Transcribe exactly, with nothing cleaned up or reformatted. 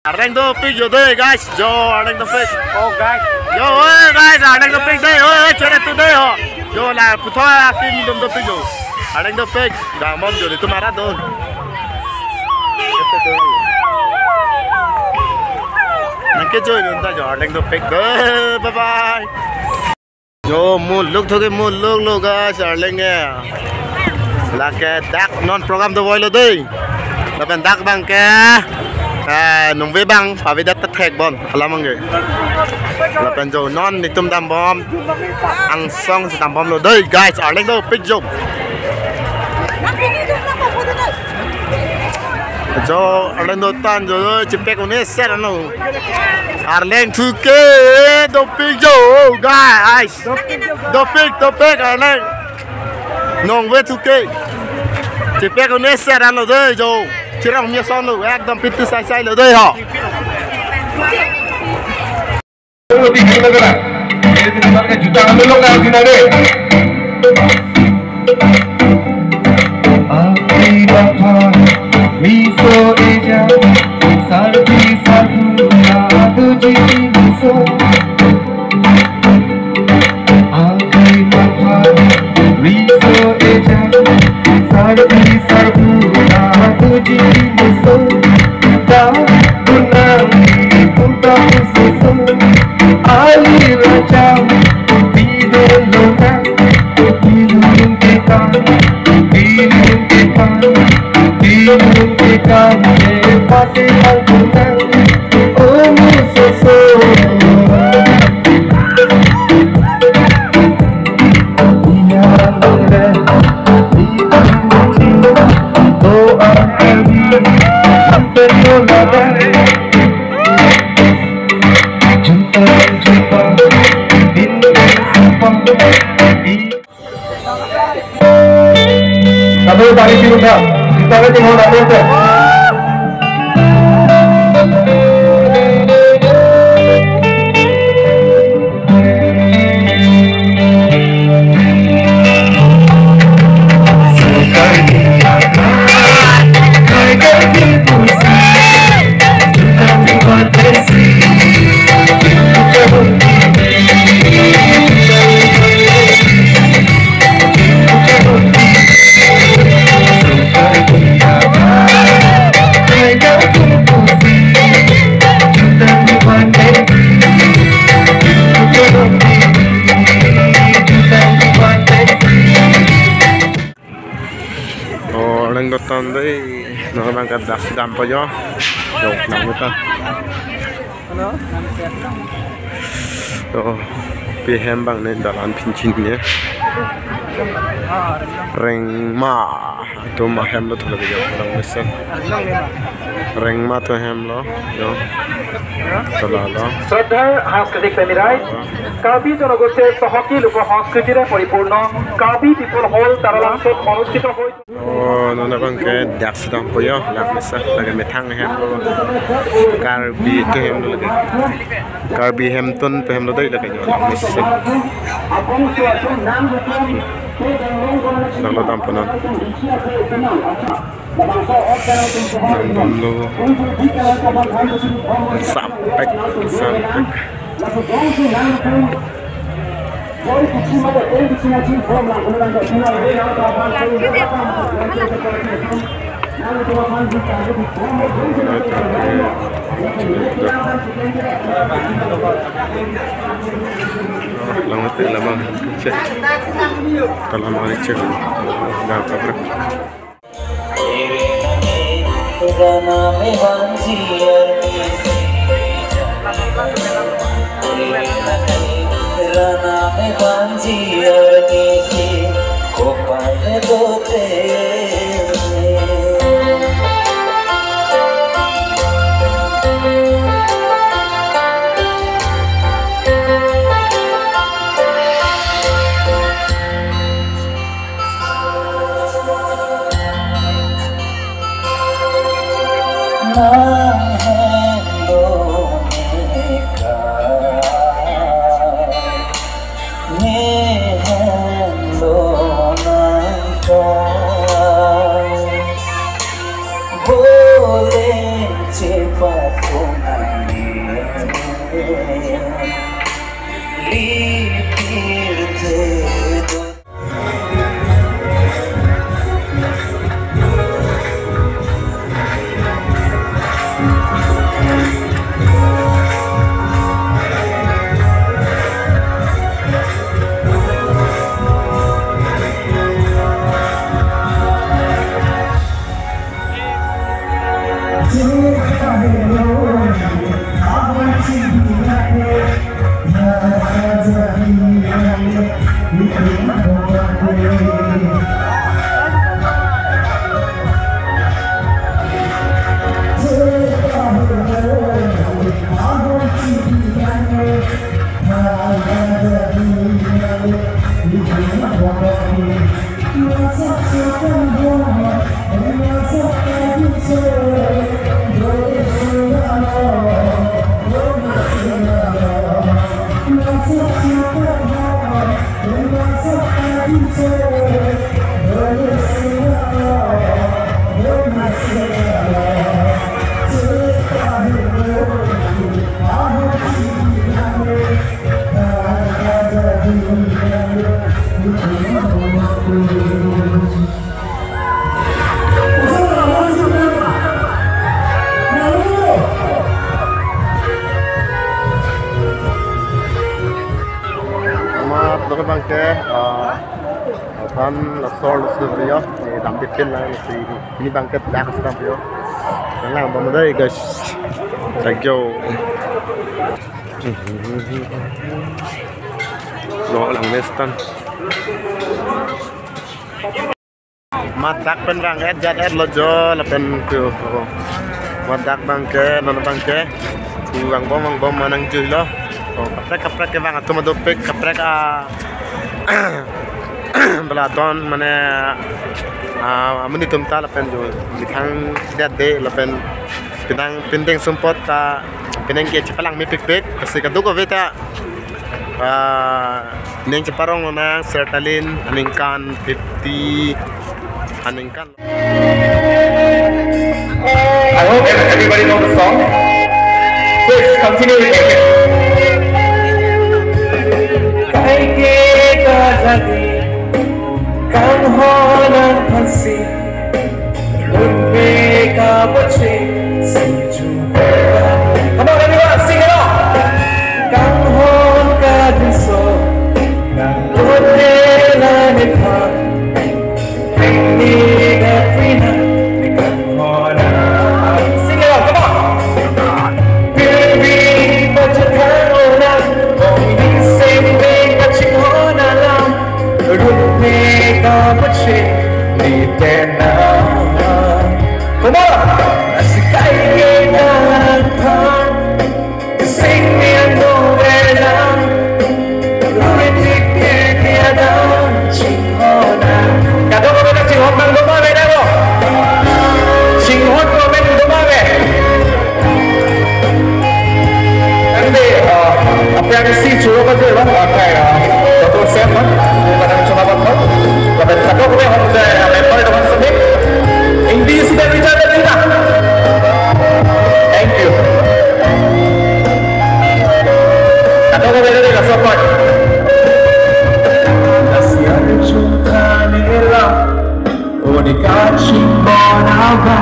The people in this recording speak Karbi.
Arleng dopik jo dei, guys. Jo, arleng dopik. Oh, guys. Jo, oi, guys, arleng dopik dei. Oi, oi, chere tu dei ho. Jo, la puthot akim dom dopik jo. Arleng dopik. Damom jo, itum arat do. Nangke jo, inut ta jo, arleng dopik dei. Bye bye. Jo, muluk thoke muluk lo, guys, arleng ke. Lake dak non program dovoilo dei. Lapen dak abang ke, eh, nungve abang pavedet ta thekbom alam abang ke. Lapen jo non itum dambom, angsong si dambomlo dei, guys, arleng dopik jo. Jo, arleng dotan jo, jo, chepek un-e set anlo. Arleng thuke, dopik jo, guys. Dopik, dopik, arleng. Nungve thuke. Chepek un-e set anlo dei jo. Chirong mia sonlo, ekdom pitu sai sai lo dei ho. Juta kami lo kan sini deh. Api bapa, miso eja, sarpi sarpu, adu jini miso. Api bapa, miso eja, sarpi sarpu, adu jini miso. Ta kunang di puta susu, ali raja, bidun lona, bidun kita, bidun kita, bidun kita, ye pati al kunang, omu susu. Kami tadi di rumah, kita lagi mau datang ke. Oh, arleng dotan dei, nang abang ke dak si dampo jo. Jo, nang kita. Hello, nang siap. Oh, pi hem abang ne dalan pinchin ne. Rengma. Atum ahem lo tholo jo, arleng mesen. Rengma atum ahem lo jo. Tolalo. শ্ৰদ্ধাৰ সাংস্কৃতিক প্ৰেমীৰাই, কাৰ্বি জনগোষ্ঠীৰ চহকী লোক সংস্কৃতিৰে পৰিপূৰ্ণ কাৰ্বি পিপল হল তাৰালাংচত অনুষ্ঠিত হৈ অ, non abang ke dak si dampo jo, lak mesen, lake methang hem lo. Karbi atum hem lo lake. Karbi hem atum ahem lo dei lake jo, lak mesen. Nang lo dampo non. Nang damlo. Sampek, sampek. Lang mati lamang. Cek. Talamang cek. Dah apa? Amat, lo abangke, ah, aphan laso lo sudah ya, eh, dam pipin lang, si ini abangke dak sedang ya. Lang bom dai, guys. Thank you. Lo lang nestan. Madak pen vang-et jat-et lo jo lapen tu. Madak abangke, non abangke. Tu vangbom vangbom ma nangjuilo. Oh, kaprek kaprek kevang atum dopik, kaprek a, belaton mane, ah, amonit atum ta lapen jo methang det de lapen penang pindeng sumpot ta penang ke chepalangme pikpik, kasi kadokave ta, ah, ning cheparong lonang Sertalin aningkan fifty aningkan. I hope everybody know the song. Please continue with me. Kaike kajadi kanghon aphansi, unbe kapache singju. Come on, everyone, sing along. Kanghon kadinso, nang lote la nephan. Pini da pina, ni kanghon a. Sing along, come on. Baby, pachakhan ona, ong ni sing baby, pachakhan ona. Rut me kapache ni tena. Come on. Asikai ke na than. Sing ni ando vela. Rut me ke ni ada. Chinghon a. Kadokave ta chinghon nang doma veda lo. Chinghon ko men doma ve. Ante, uh, aphrangsi choro kajoi abang, uh, kai, uh, Doctor Sam, uh, kadang choro abang, uh, lapen kadokave ahormu jai, uh, member teman sini. Hindi sudah bicara kita. Thank you. Kadokave dari la support. Nasi arjun kani elam, oni kaching bonaba.